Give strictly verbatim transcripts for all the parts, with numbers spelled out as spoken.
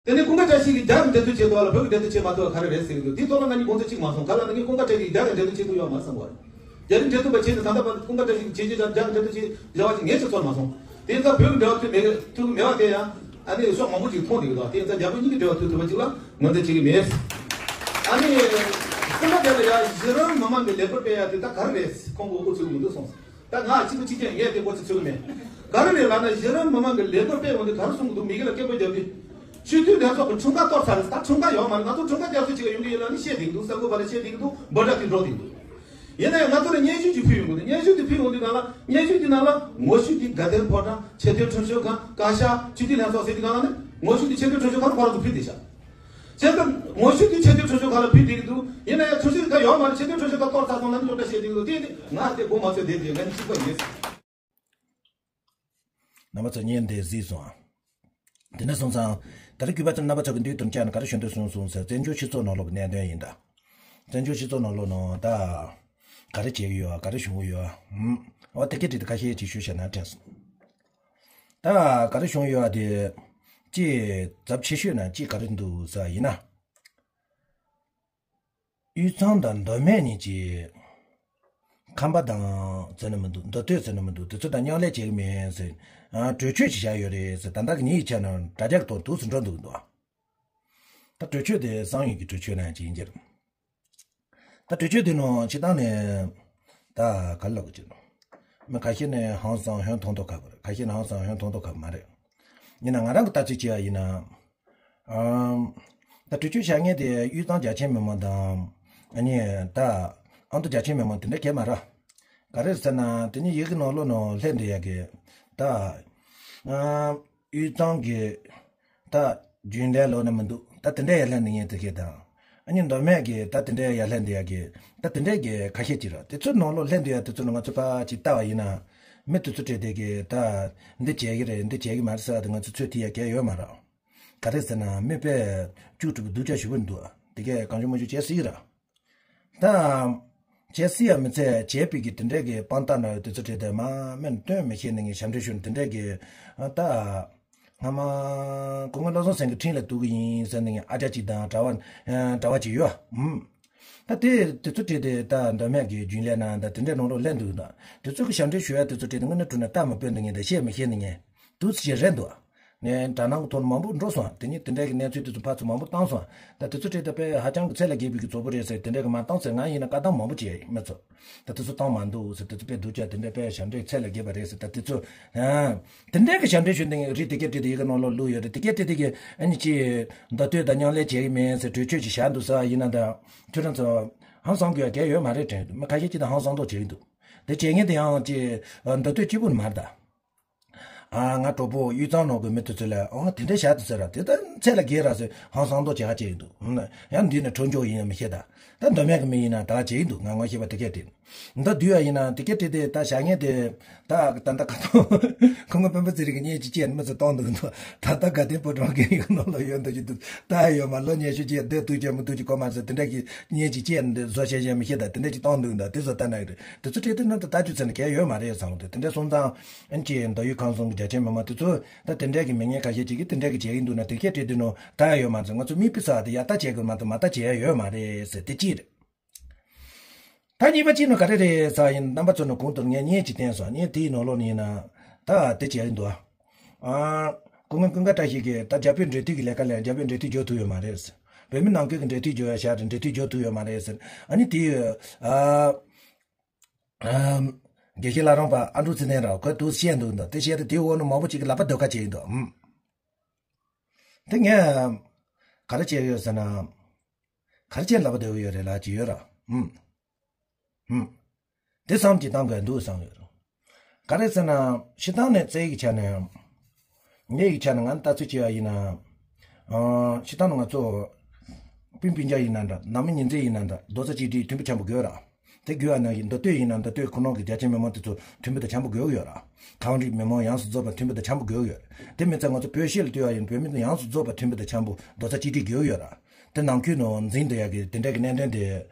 དེ་ནས་ཀུན་དགའ་བཀྲ་ཤིས་ཀྱིས་རྒྱ་གི་འགྲན་བསྡུར་བྱེད་ཐུབ་པ་ལ་བོད་ཀྱི་འགྲན་བསྡུར་བྱེད་མ་ཐུབ་པ་ག་རེ་རེད་ཟེར་གྱི་འདུག་དེའི་ཐོག་ལ་ང་གཉིས་དགོངས་ཚུལ་གཅིག་མ་སོང་། ག་ལ་ང་གཉིས་ཀུན་དགའ་བཀྲ་ཤིས་ཀྱིས་རྒྱ་གི་འགྲན་བསྡུར་བྱེད་ཐུབ་ཡོད་མ་རེད་བསམ་གི་རེད། རྒྱ་རིགས་འགྲན་བསྡུར་པ་བྱས་ནས་ད་ལྟ་བར་ཀུན་དགའ་བཀྲ་ཤིས་ཀྱིས་བྱས་རྗེས་ཀྱང་རྒྱ་གི་འགྲན་བསྡུར་བྱེད་བྱ་བ་ཅིག་ངས་ཅིག་ཚོར་མ་སོང་། དེ་ཡིན་ཙང་བོད་ཀྱི་འབྲེལ་བ་ཐུབ་མེད་ཐུབ་ཀྱི་མེད་པ་དེ་ཡང་ཨ་ནི་ཕྱོགས་མང་པོ་ཅིག་མཐོང་བསྡད་ཀྱི་འདུག་དེ་ཡིན་ཙང་རྒྱ་བོད་གཉིས་ཀྱི་འབྲེལ་བ་ཐུབ་ཐུབ་པ་ཅིག་ལ་ངོས་འཛིན་བྱེད་ཀྱི་མེད། ཨ་ནི་སེམས་པ་དེ་ལ་ཡང་གཞི་རིམ་མི་མང་གི་ལས་འགུལ་སྤེལ་ཡ་དེ་ད་ག་རེ་རེད། ཁོང་གིས་འགོ་ཚུགས་ཀྱི་མི་འདུག་སོང་། ད་ང་གཅིག་པུ་གཅིག་རྐྱང་ངས་དེ་འགོ་ཚུགས་ཚུགས་མེད། ག་རེ་རེད་ལབ་ན་གཞི་རིམ་མི་མང་གི་ལས་འགུལ་སྤེལ་འོང་དུས་ག་རེ་གསུང་གི་འདུག་མི་སྒེར་ལ་སྐད་འབོད་རྒྱབ་དུས། སྤྱི་འཐུས་ལྷན་ཚོགས་ཀྱི་འཁྲུངས་སྐར་གཏོར་ཚར་རེད། ད་འཁྲུངས་སྐར་ཡོད་མ་རེད། ང་ཚོ་འཁྲུངས་སྐར་རྒྱབ་སྲོལ་ཅིག་ཡོང་གི་ཡོད་ལབ་ནས་བཤད་བསྡད་ཀྱི་འདུག་གསར་འགོད་པ་ལ་བཤད་བསྡད་ཀྱི་འདུག་འབོད་སྒྲ་དེ་སྒྲོག་བསྡད་ཀྱི་འདུག་ཡིན་ན་ཡང་ང་ཚོ་ལ་སྙན་ཞུ་ཅིག་ཕུལ་ཡོང་གི་འདུག་སྙན་ཞུ་དེ་ཕུལ་ཡོང་དུས་ནང་ལ་སྙན་ཞུ་དེ་ནང་ལ་ངོ་བཤུས་དེ་དགའ་ལྡན་ཕོ་བྲང་ཆེས་མཐོའི་ཁྲིམས་ཞིབ་ཁང་བཀའ་ཤག་སྤྱི་འཐུས་ལྷན་ཚོགས་ཟེར་དུས་སྒང་ལ་ནི་ངོ་བཤུས་དེ་ཆེས་མཐོའི་ཁྲིམས་ཞིབ་ཁང་ལ་ཁོ་རང་ཚོ་ཕུལ་བསྡད་ཤག་བྱས་ཙང་ངོ་བཤུས་དེ་ཆེས་མཐོའི་ཁྲིམས་ཞིབ་ཁང་ལ་ཕུལ་བསྡད་ཀྱི་འདུག་ཡིན་ན་ཡང་ཁྲིམས་ཞིབ་ཁང་ཡོད་མ་རེད། ཆེས་མཐོའི་ཁྲིམས་ཞིབ་ཁང་གཏོར་ཚར་སོང་ལབ་ནས་སློབ་གྲྭ་བཤད་བསྡད་ཀྱི་འདུག་དེ་ནི་ང་དེ་དགོངས་མ་ཚོམ་བསྡད་དེ་ང་ནི་གཅིག་པ་ཡིན། རྣམ་པ་ཚོ་བརྙན་དེ་གཟིགས་སོང་ཨ། དེ་འདྲ་སོང་ཙང་ད་རེས་གུས་པ་ཚོ་རྣམ་པ་ཚོ་གི་མདུན་དུ་བཅར་ན་ག་རེ་ཞུ་འདོད་སོང་སོང་ཟེར་བཙན་བྱོལ་སྤྱི་ཚོགས་ནང་ལོགས་ཀྱི་གནད་དོན་ཡིན་ད། བཙན་བྱོལ་སྤྱི་ཚོགས་ནང་ལོགས་ནང་ད་ག་རེ་བྱེད་ཀྱི་ཡོད་ག་རེ་བྱུང་གི་ཡོད་ཨ། འོ་དེ་སྐད་དྲིས་ཏེ་ཁ་ཤས་ཅིག་ཞུ་བྱས་ན་དྲན་སོང་། ད་ག་རེ་བྱུང་ཡོད་ཨ་དེ། ཅིག་ཚབས་ཆེ་ཤོས་ན་ཅིག་ག་རེ་འདུག་ཟེར་ཡིན་ན། དབུས་གཙང་དང་མདོ་སྨད་གཉིས་ཀྱིས་ཁམས་པ་དང་ཟེར་ན་མི་འདུག་མདོ་སྟོད་ཟེར་ན་མི་འདུག་དེ་ཚོ་དང་མཉམ་ལས་བྱེད་ཀྱི་མིན་ཟེར། ཨ་གྲོས་ཆོད་ཅིག་བཞག་ཡོད་རེད་ཟེར། ད་ལྟ་གི་ཉིན་ཡིག་ཆ་ནང་དྲ་རྒྱ་གི་ཐོག་འདུག་སེ་འགྲོ་འདུག་འདུག་ད་གྲོས་ཆོད་དེ་བསམ་ཡས་ཀྱི་གྲོས་ཆོད་ནང་ཅིག་ཡིན་གྱི་རེད། ད་གྲོས་ཆོད་དེ་ནང་སྤྱིར་བཏང་ནས་ད་ག་རེ་ལབ་དགོས་ཀྱི་རེད། མི་ཁ་ཤས་ནས་ཧང་སང་ཧོན་ཐོང་ཐོ་ཁ་པོ་རེད། ཁ་ཤས་ནས་ཧང་སང་ཧོན་ཐོང་ཐོ་ཁ་པོ་མ་རེད། ཡིན་ན་ང་རང་གི་ལྟ་ཚུལ་བྱས་པ་ཡིན་ན། ཨམ། ད་གྲོས་ཆོད་བཞག་མཁན་དེ་དབུས་གཙང་རྒྱ་ཆེའི་མི་མང་དང་། ཨ་ནི་ད་ཨ་མདོ་རྒྱ་ཆེའི་མི་མང་དེ་འདྲ་གས་མ་རེད། ག་རེ་ཟེར་ན་དེ་ནི་ཡི་གེ་ནང་ལོགས་ནང་སླེབས་བསྡད་ཡག་གི། ད་ཨམ། དབུས་གཙང་གི་ད་རྒྱུན་ལས་ལོགས་ན་མི་འདུག་ད་དེ་འདྲ་ཡར་སླེབས་བསྡད་མཁན་དེ་གས་དང་། ཨ་ནི་མདོ་སྨད་ཀྱི་ད་དེ་འདྲ་ཡར་སླེབས་བསྡད་ཡག་གི། ད་དེ་འདྲ་གི་ཁ་ཤས་ཅིག་རེད། དེ་ཚོའི་ནང་ལོགས་སླེབས་བསྡད་ཡག་དེ་ཚོ་ལ་ང་ཚོ་ཕར་ཅིག་ལྟ་བ་ཡིན་ན། མི་དེ་ཚོ་གྲས་དེ་གི་ད་འདི་བྱེད་ཀྱི་རེད་འདི་བྱེད་ཀྱི་མ་རེད་ཟེར་བ་དེ་ང་ཚོ་ཚོད་ཐིག་ཡག་གས་ཡོད་མ་རེད། ག་རེ་ཟེར་ན་མི་དཔེ་བཅུ་དྲུག་པོ་སྡུག་ཅག་ཞེ་པོ་འདུག་དེ་གས་གང་བྱུང་མང་བྱུང་བྱེད་སྲིད་ཀྱི་རེད། ད་བྱེད་སྲིད་ཡ་མི་ཚད་བྱེད་པའི་གི་དེ་འདྲའི་གི་དཔང་རྟགས་ན་དེ་ཚོ་བྲིས་ཏེ་མ་སྨན་སྟོན་མི་ཤེས་ནི་ངས་ཞབས་འདྲེན་ཞུ་ནི་དེ་འདྲའི་གི་ད་སྔ་མ་སྐུ་ངོ་བློ་བཟང་སེང་གེ་ཁྲིམས་ལ་གཏུག་གི་ཡིན་ཟེར་ནི་ངས་ཨ་ཅག་ཅིག་དང་གྲྭ་བ་གྲྭ་བ་ཅིག་ཡོད་ཨུམ། ད་དེ་དེ་ཚོ་བྲིས་ཏེ་ད་མདོ་སྨད་ཀྱི་རྒྱུན་ལས་ནང་ད་དེ་འདྲའི་ནང་ལོགས་སླེབས་འདུག་ད་དེ་ཚོ་གི་ཞབས་འདྲེན་ཞུ་ཡ་དེ་ཚོ་བྲིས་ཏེ་དངོས་གནས་དྲང་གནས་རྟགས་མ་སྤོས་འདུག་ངས་ད་བཤད་མི་ཤེས་ནི་ངས་འདུག་ཟེར་རེད་འདུག་ནས་དྲ་སྣང་གི་ཐོག་ནས་མང་པོ་འགྲོ་སོང་། དེ་ནས་དེ་འདྲའི་གི་གནས་ཚུལ་དེ་ཚོ་ཕར་ཚུར་མང་པོ་བཏང་སོང་། ད་དེ་ཚོ་བྲིས་ཏེ་དཔེ་ཧ་ཅང་གི་ཚད་ལས་བརྒལ་བའི་གི་བཙོག་པོ་རེད་ཟེར་དེ་འདྲའི་གི་མ་བཏང་ཟེར། ང་ཡིན་ན་བཀའ་བཏང་མང་པོ་བྱས་མི་ཚོ། ད་དེ་ཚོ་བཏང་མ་འདུག་ཟེར། དེ་ཚོ་དཔེ་སྡུག་ཅག་དེ་འདྲའི་དཔེ་ཞབས་འདྲེན་ཚད་ལས་བརྒལ་བ་རེད་ཟེར། ད་དེ་ཚོ་ཨ་དེ་འདྲའི་གི་ཞབས་འདྲེན་ཞུ་འདི་རིགས་དེ་གས་བྲིས་ཏེ་ཡི་གེ་ནང་ལོགས་བླུགས་ཡོད་རེད། དེ་གས་བྲིས་ཏེ་གི་ཨ་ནི་ཅི་མདོ་སྟོད་དང་མཉམ་ལས་བྱེད་ཀྱི་མེད་ཟེར་གྲོས་ཆོད་ཅིག་བཞག་འདུག་ཟེར་བ་ཡིན་ན། ད་ཁྱོད་རང་ཚོ་ཧང་སང་དགོས་ཡ་གས་ཡོད་མ་རེད་དྲན། མི་ཁ་ཤས་ཅིག་ད་ཧང་སང་མདོག་བྱེད་ཀྱི་འདུག་དེ་བྱེད་མཁན་དེ་ཡང་ཅི་མདོ་སྟོད་གཅིག་པུ་མ་རེད་ད། ཨ་ང་གྲོགས་པོ་དབུས་གཙང་ནང་གི་མི་དེ་ཚོ་ལ་ཨོ་དེ་འདྲ་བྱ་དེ་ཟེར་ར་དེ་ད་ཚད་ལས་བརྒལ་ར་ཟེར་ཧང་སང་མདོག་བྱེད་ཧ་ཅིག་འདུག་ཡང་འདི་ནས་འཕྲོ་འཇོག་ཡིན་ཡང་མི་ཤེས་ད། ད་མདོ་སྨད་ཀྱི་མི་ཡིན་ན་ད་བྱེད་འདུག་ང་ངོ་ཤེས་པ་དེ་གས་དེ་མདོ་བསྡུས་ཡ་ཡིན་ན་དེ་གས་དེ་དེ་ད་བྱ་ངན་དེ་ད་ད་ད་ག་ཐོག་ཁོང་གི་སྤེན་པ་ཚེ་རིང་གི་བརྙན་ཅིག་བཅད་མི་ཚོ་གཏོང་འདུག་འདུག་ད་ད་དགའ་ལྡན་ཕོ་བྲང་གི་ཡིག་ནང་ལ་ཡོད་འདུག་ཅི་འདུག་ད་ཡོད་མ་ལོ་ཉི་ཤུ་ཅིག་བསྡད་འདུག་ཅི་མི་འདུག་ཅི་གོ་མ་ཟེར་དེ་འདྲ་གི་བརྙན་ཅིག་བཅད་འདི་བཟོ་བྱས་བྱས་མི་ཤེས་ད་དེ་འདྲ་ཅིག་གཏོང་འདུག་ད་དེ་ཚོ་ལྟ་ན་ཡོད་རེད། དེ་ཚོ་བྲིས་དེ་ནང་དུ་ལྟ་རྒྱུ་ཚོ་ནི་གས་ཡོད་མ་རེད་བསམ་གི་འདུག་དེ་འདྲ་སོང་ཙང་ཨན་ཅི་མདོ་དབུས་ཁམས་གསུམ་གྱི་རྒྱ་ཆེ་མི་མང་དེ་ཚོ་ད་དེ་འདྲ་གི་མི་ངན་ཁ་ཤས་ཅིག་གིས་དེ་འདྲ་གི་བྱེད་ཀྱི་འདུག་ན་དེ་གས་བྲིས་དེ་ནང་ལྟ་ཡ་ཡོད་མ་རེད། ང་ཚོ་མིག་དཔེ་ཚོ་ཨ་དེ་ཡ་ལྟ་བྱེད་དགོས་མ་གཏོགས་མ་ལྟ་བྱེད་ཡ་ཡོད་མ་རེད་ཟེར་དེ་གཅིག་རེད། ད་གཉིས་པ་གཅིག་ནི་ག་རེ་རེད་ཟེར་བ་ཡིན་རྣམ་པ་ཚོ་ནི་གོང་དུ་ངས་བརྙན་ཅིག་བསྟན་སོང་། བརྙན་དེའི་ནང་ལོགས་ནས་ཡིན་ན་ད་དེ་བྱས་ཡིན་འདུག་ཨ། སྐུ་ངོ་ཀུན་དགའ་བཀྲ་ཤིས་ཀྱིས་ད་རྒྱ་བོད་འབྲེལ་མཐུད་ཀྱི་ལས་ཀ་ལས་རྒྱ་བོད་འབྲེལ་མཐུད་འཇོག་ཐུབ་ཡོད་མ་རེད་ཟེར། བོད་མི་ནང་ཁུལ་གྱི་འབྲེལ་མཐུད་འཇོག་ཡ་བྱ་རེད་འབྲེལ་མཐུད་འཇོག་ཐུབ་ཡོད་མ་རེད་ཟེར། ཨ་ནི་དེ་ཨ། ཨ། དགེ་བཤེས་བླ་བྲང་པ་ཨ་འབྲུག་ཚེ་བརྟན་ར་ཁོས་འདུག་བཤད་འདུག་འདུག་དེ་བཤད་དུས་དེའི་འོག་ནས་མང་པོ་ཅིག་གིས་ལབ་པ་སྡོད་ཁ་བྱས་ཡིན་འདུག་ཨུམ། དེ་ངས་ག་རེ་བྱས་ཡོད་ཟེར་ན། ག་རེ་བྱས་ལབ་པ་སྡོད་ཀྱི་ཡོད་རེད་ལབ་ཀྱི་ཡོད་ར། ཨུམ། ཨུམ། དེ་བསམ་གྱིས་བཏང་དགོས་འདུག་བསམ་ཡོད་ར། ག་རེ་ཟེར་ན་སྤྱིར་བཏང་ནས་རྩ་ཡིག་ཆ་ནས། ངའི་ཡིག་ཆ་ནས་ང་ལྟ་ཚུལ་བྱས་པ་ཡིན་ན། ཨ། སྤྱིར་བཏང་ནས་ང་ཚོ། སྤུན་སྤུན་ཀྱག་ཡིན་ན་འདྲ་ནང་མི་ཉེ་ཚན་ཡིན་ན་འདྲ་རྡོག་རྩ་གཅིག་སྒྲིལ་མཐུན་པོ་འཆམ་པོ་དགོས་ར། དེ་དགོས་པ་ན་ཡིན་མདོ་སྟོད་ཡིན་ན་མདོ་སྟོད་ཁོ་ནང་གི་རྒྱ་ཆེ་མི་མང་དེ་ཚོ་མཐུན་པོ་དང་འཆམ་པོ་དགོས་ཀྱི་ཡོད་ར། གངས་རིའི་མི་མང་ཡོངས་སུ་རྫོགས་པ་མཐུན་པོ་དང་འཆམ་པོ་དགོས་ཀྱི་ཡོད་ར། དེ་མིན་ཚེ་ང་ཚོ་བོད་སྤྱི་ལ་ལྟོས་པ་ཡིན་བོད་མི་ཡོངས་སུ་རྫོགས་པ་མཐུན་པོ་དང་འཆམ་པོ་རྡོག་རྩ་གཅིག་སྒྲིལ་དགོས་ཀྱི་ཡོད་ར། དེ་ནང་ཁུལ་ནང་འཛིང་དུ་ཡག་གི་དེ་འདྲ་གི་གནད་དོན་དེ་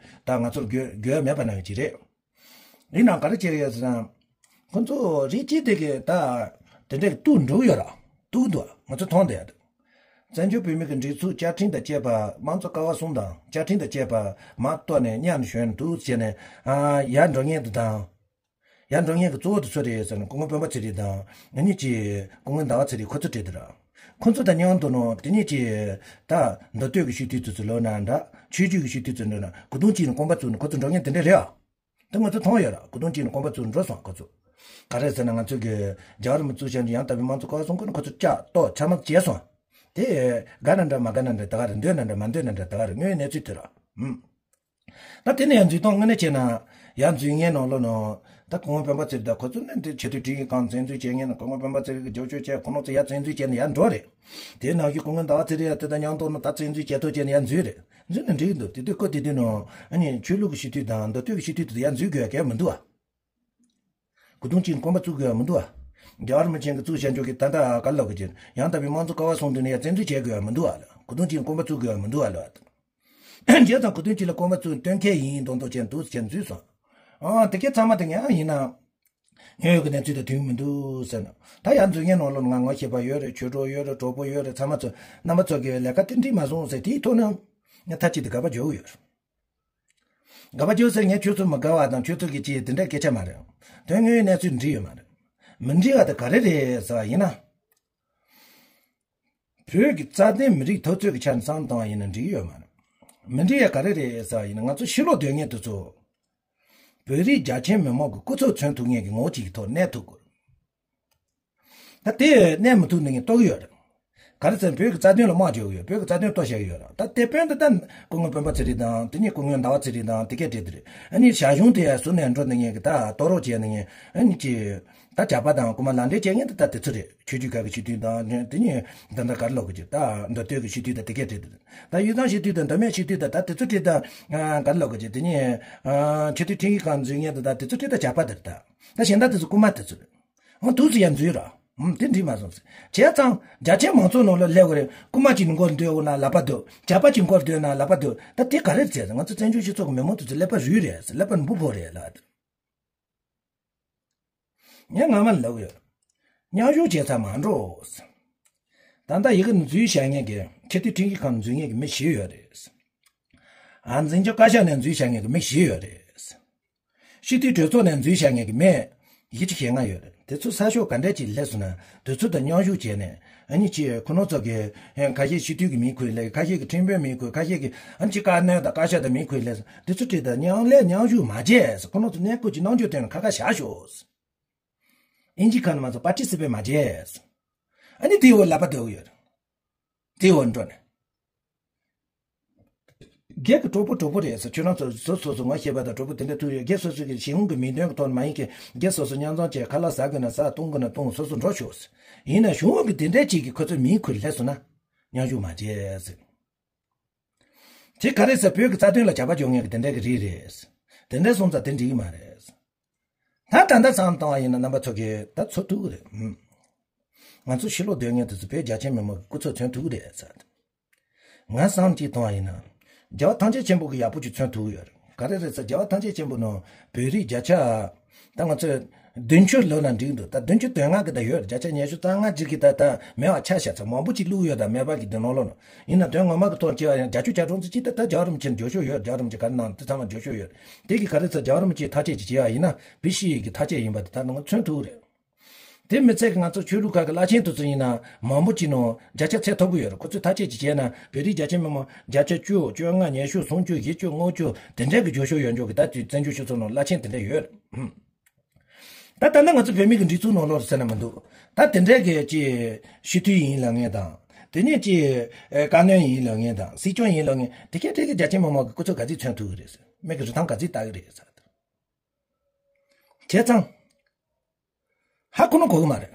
ད་ང་ཚོར་དགོས་དགོས་མེད་པ་ནང་གི་ཅིག་རེད། ཡིན་ནའང་ག་རེ་བྱེད་ཀྱི་ཡོད་ཟེར་ན། ཁོ་ཚོ་རིགས་གཅིག་དེ་གི་ད་དེ་འདྲ་གི་གཏུག་འགྲོ་གི་ཡོད་ར། གཏུག་འདུག་ང་ཚོ་མཐོང་བསྡད་ཡ་འདུག་བཙན་བྱོལ་བོད་མི་གི་སྒྲིག་འཛུགས་བཅའ་ཁྲིམས་དང་བཅས་པ། དམངས་གཙོ་ཀ་བ་གསུམ་དང་བཅའ་ཁྲིམས་དང་བཅས་པ་མར་གཏོར་ནས་མཉམ་ཞོན་འདུག་ཟེར་ནས། ཨ། ཡར་འགྲོ་མཁན་དེ་དང་། ཡར་འགྲོ་མཁན་གྱི་གཙོ་བོ་དེ་སུ་རེད་ཟེར་ན། སྐུ་ངོ་སྤེན་པ་ཚེ་རིང་དང་། ཨ་ནི་ཅི། སྐུ་ངོ་ཟླ་བ་ཚེ་རིང་ཁོ་ཚོ་རེད་དེ་ར། ཁོ་ཚོ་དང་མཉམ་དུ་ནོ་དེ་ནས་ཅི། ད་མདོ་སྟོད་ཀྱི་སྤྱི་འཐུས་ཚོ་ཚོ་ལོ་ན་འདྲ། ཆོས་བརྒྱུད་ཀྱི་སྤྱི་འཐུས་ཚོ་འདྲ་ན། སྐུ་གདུང་གཅིག་ནས་སྐོམ་པ་བཙུགས་ནས་ཁོ་ཚོ་འགྲོ་མཁན་དེ་འདྲ་རེད་ཨ། དེ་ང་ཚོ་མཐོང་ཡོད་ར། སྐུ་གདུང་གཅིག་ནས་སྐོམ་པ་བཙུགས་འགྲོ་སོང་ཁོ་ཚོ། ག་རེ་ཟེར་ན། ང་ཚོ་གི་རྒྱལ་བ་རིན་པོ་ཆེ་གཙོས་བྱས་ནས་ཡང་དག་པའི་དམངས་གཙོ་ཀ་བ་གསུམ་ཀུན་ཁོ་ཚོ་བཅག་གཏོར་ཆ་མ་བྱས་སོང་། དེ་དགའ་ན་འདྲ་མ་དགའ་ན་འདྲ་ད་ག་རེད། འདོད་ན་འདྲ་མ་འདོད་ན་འདྲ་ད་ག་རེད། དངོས་ཡོད་གནས་ཚུལ་དེ་ར། ཨུམ། ད་དེ་ནས་ཡར་འཛུལ་སྟངས་དངོས་གནས་བྱས་ན། ཡར་འཛུལ་མཁན་ནང་ལོགས་ནང་། ད་སྐུ་ངོ་སྤེན་པ་ཚེ་རིང་དང་ཁོ་ཚོ་ནི་འདི་ཆེས་མཐོའི་ཁྲིམས་ཁང་བཙན་འཛུལ་བྱེད་མཁན་ནི། སྐུ་ངོ་སྤེན་པ་ཚེ་རིང་གིས་རྒྱབ་སྐྱོར་བྱས། ཁོ་རང་ཚོ་ཡར་བཙན་འཛུལ་བྱས་ནས་ཡར་འགྲོ་རེད། དེ་ནང་བཞིན་སྐུ་ངོ་ཟླ་བ་ཚེ་རིང་ཡང་དེ་དང་མཉམ་དུ་ནི་ད་བཙན་འཛུལ་བྱེད་ཐུབ་བྱས་ནས་ཡར་འཛུལ་རེད། འཛུལ་ནས་འགྲིག་འདུག་དེ་དུས་ཁོ་དེ་དུས་ནང་ཨ་ནི་ཆོས་ལུགས་ཀྱི་སྤྱི་འཐུས་དང་མདོ་སྟོད་ཀྱི་སྤྱི་འཐུས་དེ་ཚོ་ཡར་འཛུལ་དགོས་ཡ་གལ་མི་འདུག་ཨ། སྐུ་གདུང་གཅིག་སྐོམ་པ་བཙུགས་དགོས་ཡ་མི་འདུག་ཨ། རྒྱལ་བ་རིན་པོ་ཆེ་གིས་བཙུགས་བཞག་ཆོག་གི། ད་ལྟ་ག་རེ་ལབ་དགོས་ཀྱི། ཡང་དག་པའི་དམངས་གཙོ་ཀ་བ་གསུམ་དེ་ནས་ཡར་བཙན་འཛུལ་བྱེད་དགོས་ཡ་མི་འདུག་ཨ་ལ། སྐུ་གདུང་གཅིག་སྐོམ་པ་བཙུགས་དགོས་ཡ་མི་འདུག་ཨ་ལ། བྱས་ཙང་སྐུ་དུས་གཅིག་ལ་སྐོམ་པ་བཙུགས་སྟོན་མཁན་ཡིན་མདོག་མདོག་བྱས་འདུག་ཟེར་འཛུལ་སོང་། ཨ། དེ་གའི་ཚང་མ་དེ་ངས་ཡིན་ན། དངོས་ཡོད་ཀྱི་གནས་ཚུལ་དང་མཐུན་མི་འདུག་ཟེར་ན། ད་ཡར་འཛུལ་མཁན་ནང་ལོགས་ང་ངོ་ཤེས་པ་ཡོད་རེད། ཆོས་གྲོགས་ཡོད་རེད། གྲོགས་པོ་ཡོད་རེད། ཚང་མ་ཚོ་རྣམ་པ་ཚོ་གིས་ལས་ཀ་དེ་འགྲིག་མ་སོང་ཟེར། དེའི་ཐོག་ནས་ངས་མཐའ་གཅིག་ཏུ་དགག་པ་རྒྱག་གི་ཡོད་རེད། དགག་པ་རྒྱག་ཟེར། ངས་ཁྱོད་ཚོ་མི་དགའ་བ་དང་ཁྱོད་ཚོ་གི་ཅི་དེ་འདྲའི་སྐད་ཆ་མ་རེད། དོན་དངོས་ཡོད་གནས་ཚུལ་འགྲིག་ཡོད་མ་རེད། མི་འགྲིག་པ་དེ་ག་རེ་རེད་ཟེར་བ་ཡིན་ན། བོད་ཀྱི་རྩ་དོན་མི་རིགས་འཐབ་རྩོད་ཀྱི་ཆ་ནས་བསམ་བཏང་བ་ཡིན་ན་འགྲིག་ཡོད་མ་རེད། མི་འགྲིག་ཡ་ག་རེ་རེད་ཟེར་བ་ཡིན་ན། ང་ཚོ་ཕྱི་ལོགས་སྡོད་མཁན་དེ་ཚོ་བོད་རིགས་རྒྱ་ཆེ་མི་མང་གི་སྐུ་ཚབ་མཚོན་ཐུབ་མཁན་གྱི་ངོ་གཅིག་གི་ཐོག་གནས་ཐུབ་དགོས། ད་དེ་གནས་མི་ཐུབ་ནི་ངས་རྟོགས་ཀྱི་ཡོད་རེད། ག་རེ་ཟེར་ན་བོད་ཀྱི་རྩ་དོན་ལ་དམག་རྒྱག་གི་ཡོད། བོད་ཀྱི་རྩ་དོན་གཏོར་བཤད་ཀྱི་ཡོད་རེད། ད་དེ་དཔོན་དེ་ད་སྐུ་ངོ་སྤེན་པ་ཚེ་རིང་དང་། དེ་ནས་སྐུ་ངོ་ཟླ་བ་ཚེ་རིང་དང་དེ་གས་རེད། དེ་རེད། ཨ་ནི་ཞང་ཞུང་དེ་ཡར་ཟུར་ནས་འགྲོ་ནི་ངས་གི་ད་གཏོར་རོགས་བྱས་ནི་ངས། ཨ་ནི་ཅི། ད་ཇག་པ་དང་རྐུ་མ་ལག་འབྲེལ་བྱེད་མཁན་དེ་ད་དེ་ཚོ་རེད། ཆོས་བརྒྱུད་ཁག་གི་སྤྱི་འཐུས་དང་། དེ་ནས་ད་ད་ག་རེ་ལབ་དགོས་ཀྱི། ད་མདོ་སྟོད་ཀྱི་སྤྱི་འཐུས་དང་དེ་གས་རེད། ད་ཡུལ་བཟང་སྤྱི་འཐུས་དང་མདོ་སྨད་སྤྱི་འཐུས་དང་ད་དེ་ཚོ་རེད། ད་ག་རེ་ལབ་དགོས་ཀྱི། དེ་ནས་ཆེས་མཐོའི་ཁྲིམས་ཞིབ་ཁང་འཛུལ་མཁན་དེ་ད་དེ་ཚོ་རེད། ད་ཇག་པ་དེ་རེད། ད་ད་གཞན་དག་དེ་ཚོ་རྐུ་མ་དེ་ཚོ་རེད། འོ་འདུག་སེ་ཡར་འཛུལ་ར། ཨུམ། དེ་འགྲིག་མ་སོང་ཟེར། བྱས་ཙང་རྒྱ་ཆེ་མང་ཚོགས་ནང་ལ་སླེབས་པ་རེད། རྐུ་མ་གཅིག་མགོར་སྡོད་དགོས་ན་ལག་པ་སྡོད། ཇག་པ་གཅིག་མགོར་སྡོད་ན་ལག་པ་སྡོད། ད་དེ་ག་རེ་ཟེར། ང་ཚོ་བཙན་བྱོལ་སྤྱི་ཚོགས་ཀྱི་མི་མང་དེ་ཚོ་ཀླད་པ་རུལ་རེད་ཟེར། ཀླད་པ་འབུ་ཕོག་རེད་ལ། ངས་སྔ་མ་ལབ་ཡོད། མཉམ་ཞུགས་བྱེད་ས་མ་འགྲོ་ཟེར། ད་ལྟ་ཡི་གེ་འཛུལ་བཞག་མཁན་གྱི། ཆེས་མཐོའི་ཁྲིམས་ཞིབ་ཁང་འཛུལ་མཁན་གྱི་མི་བཞི་ཡོད་རེད། ཨ། འཛིན་སྐྱོང་བཀའ་ཤག་ནས་འཛུལ་བཞག་མཁན་གྱི་མི་བཞི་ཡོད་རེད། སྤྱི་འཐུས་གྲོས་ཚོགས་ནས་འཛུལ་བཞག་མཁན་གྱི་མི་ཡི་གེ་ཞེ་ལྔ་ཡོད་རེད། དེ་ཚོ་གསར་ཤོག་ག་འདྲ་ཅིག་སླེབས་སོང་ན་དེ་ཚོ་དང་མཉམ་ཞུགས་བྱས་ནས། ཨ་ནི་ཅི། ཁོ་རང་ཚོ་གི་ཁ་ཤས་སྤྱི་འཐུས་ཀྱི་མིང་ཁུར་སླེབས། ཁ་ཤས་ཀྱི་ཁྲིམས་དཔོན་མིང་ཁུར། ཁ་ཤས་ཀྱི་ཨ་ནི་ཅི་བཀའ་བློན་དང་བཀའ་ཤག་དང་མིང་ཁུར་སླེབས། དེ་ཚོ་ཁྲིད་དང་མཉམ་ལས་མཉམ་ཞུགས་མ་བྱས། ཁོ་རང་ཚོ་གནས་སྐབས་ཀྱི་རྣམ་འགྱུར་སྟོན་ན་ཁ་ཁ་བཞག་ཤོག། ཨིན་ཇི་ཁ་ནས་མ་སོང་། པར་ཊི་སི་པེཊ་མ་བྱས། ཨ་ནི་དེའི་འོག་ལག་པ་སྡོད་ཡོད། དེའི་འོག་འགྲོ་ནས། སྒེར་གྱི་གྲོགས་པོ་གྲོགས་པོ་རེད་ཟེར། ཁྱོད་རང་ཚོ་སོ་སོ་སོ་ངོ་ཤེས་པ་དང་གྲོགས་པོ་དེ་འདྲ་ཐུག་ཡོད། སྒེར་སོ་སོ་གི་ཞི་ཧུང་གི་མིང་དོན་གྱི་ཐོག་ནས་མ་ཡིན་གྱི། སྒེར་སོ་སོ་མཉམ་འཛོམས་བྱས་ཁ་ལག་ཟ་དགོས་ན་ཟ། བཏུང་དགོས་ན་བཏུང་། སོ་སོ་འགྲོ་ཤོག་ཟེར། ཡིན་ན་གཞུང་གི་དེ་འདྲ་ཅིག་གིས་ཁོ་ཚོའི་མིང་ཁུར་སླེབས་སོང་ན་མཉམ་ཞུགས་མ་བྱས་ཟེར། དེ་ག་རེ་ཟེར། བོད་ཀྱི་རྩ་དོན་ལ་ཇག་པ་རྒྱག་མཁན་གྱི་དེ་འདྲ་གི་རིགས་རེད། དེ་འདྲ་སོང་ཙང་དེ་འགྲིག་གི་མ་རེད། ད་ད་ལྟ་བསམ་བཏང་བ་ཡིན་ན་རྣམ་པ་ཚོ་གིས་ད་ཚོར་ཐུབ་ཀྱི་རེད། ཨུམ། ང་ཚོ་ཕྱི་ལོགས་སྡོད་མཁན་དེ་ཚོ་བོད་རྒྱ་ཆེ་མི་མང་གི་སྐུ་ཚབ་མཚོན་ཐུབ་ཀྱི་རེད་ཟེར། ང་བསམ་གཅིག་བཏང་བ་ཡིན་ན། རྒྱལ་བ་ཐམས་ཅད་མཁྱེན་པ་གིས་ཡག་པོ་ཅིག་མཚོན་ཐུབ་ཀྱི་ཡོད་རེད། ག་རེ་རེད་ཟེར། རྒྱལ་བ་ཐམས་ཅད་མཁྱེན་པ་ནང་བོད་རིགས་བརྒྱ་ཆ། ད་ང་ཚོས་བདུན་ཅུ་ལབ་ན་འགྲིག་འདུག་ད་བདུན་ཅུ་དོན་ལྔ་གི་ད་ཡོད། བརྒྱ་ཆ་ཉི་ཤུ་རྩ་ལྔ་ཅིག་གིས་ད་ད་མེད་པ་ཆ་བཞག་ཚར། མང་པོ་ཅིག་བླུགས་ཡོད། ད་མེད་པ་གི་དེ་ནང་ལོགས་ནང་། ཡིན་ན་དོན་ངོ་མ་གི་ཐོག་བྱས་པ་ཡང་བརྒྱ་ཆ་གྱ་གྲངས་ཙམ་ཅིག་ད་ད་རྒྱལ་བ་རིན་པོ་ཆེར་འབྱོར་ཤོག་ཡོད། རྒྱལ་བ་རིན་པོ་ཆེ་ག་རེ་གནང་དེ་ཚང་མ་འབྱོར་ཤོག་ཡོད། དེ་གི་ག་རེ་ཟེར། རྒྱལ་བ་རིན་པོ་ཆེས་ཐག་གཅོད་ཅིག་བྱས་པ་ཡིན་ན་བི་ཤི་ཡི་གི་ཐག་གཅོད་ཡིན་པ་དེ་ད་ནང་མཚོན་ཐུབ་རེད། དེ་མི་ཚད་ཀྱི་ང་ཚོ་ཆོས་ལུགས་ཁག་གི་བླ་ཆེན་དེ་ཚོ་ཡིན་ན་མང་པོ་ཅིག་ནང་བརྒྱ་ཆ་ཚད་ཐོབ་གི་ཡོད་རེད། ཁོ་ཚོས་ཐག་གཅོད་ཅིག་བྱས་ན་བོད་རིགས་རྒྱ་ཆེ་མི་མང་བརྒྱ་ཆ་བཅུ། བཅོ་ལྔ། ཉི་ཤུ། སུམ་ཅུ། བཞི་བཅུ། ལྔ་བཅུ། དེ་འདྲ་གི་འབྱོར་ཤོག་ཡོད་འཇོག་གི། ད་དུས་བཙན་བྱོལ་སྤྱི་ཚོགས་ནང་བླ་ཆེན་དེ་འདྲ་ཡོད་རེད། ད་ད་ལྟ་ང་ཚོ་བོད་མི་གི་སྒྲིག་འཛུགས་ནང་ལོགས་སུ་ཟེར་ན་མི་འདུག་ད་དེ་འདྲའི་གི་ཅིག་སྤྱི་འཐུས་ཡིན་ལབ་མཁན་དང་། དེ་ནས་ཅིག་ཨེ་བཀའ་བློན་ཡིན་ལབ་མཁན་དང་། སྲིད་སྐྱོང་ཡིན་ལབ་མཁན་དེ་གས་དེ་གི་རྒྱ་ཆེ་མི་མང་གི་སྐུ་ཚབ་ག་ཚོད་མཚོན་ཐུབ་ཀྱི་རེད་ཟེར། མིག་གི་རི་ཐང་ག་ཚོད་ལྟ་གི་རེད་ཟེར། བྱས་ཙང་ཧ་ཁོ་ན་གོ་གི་མ་རེད།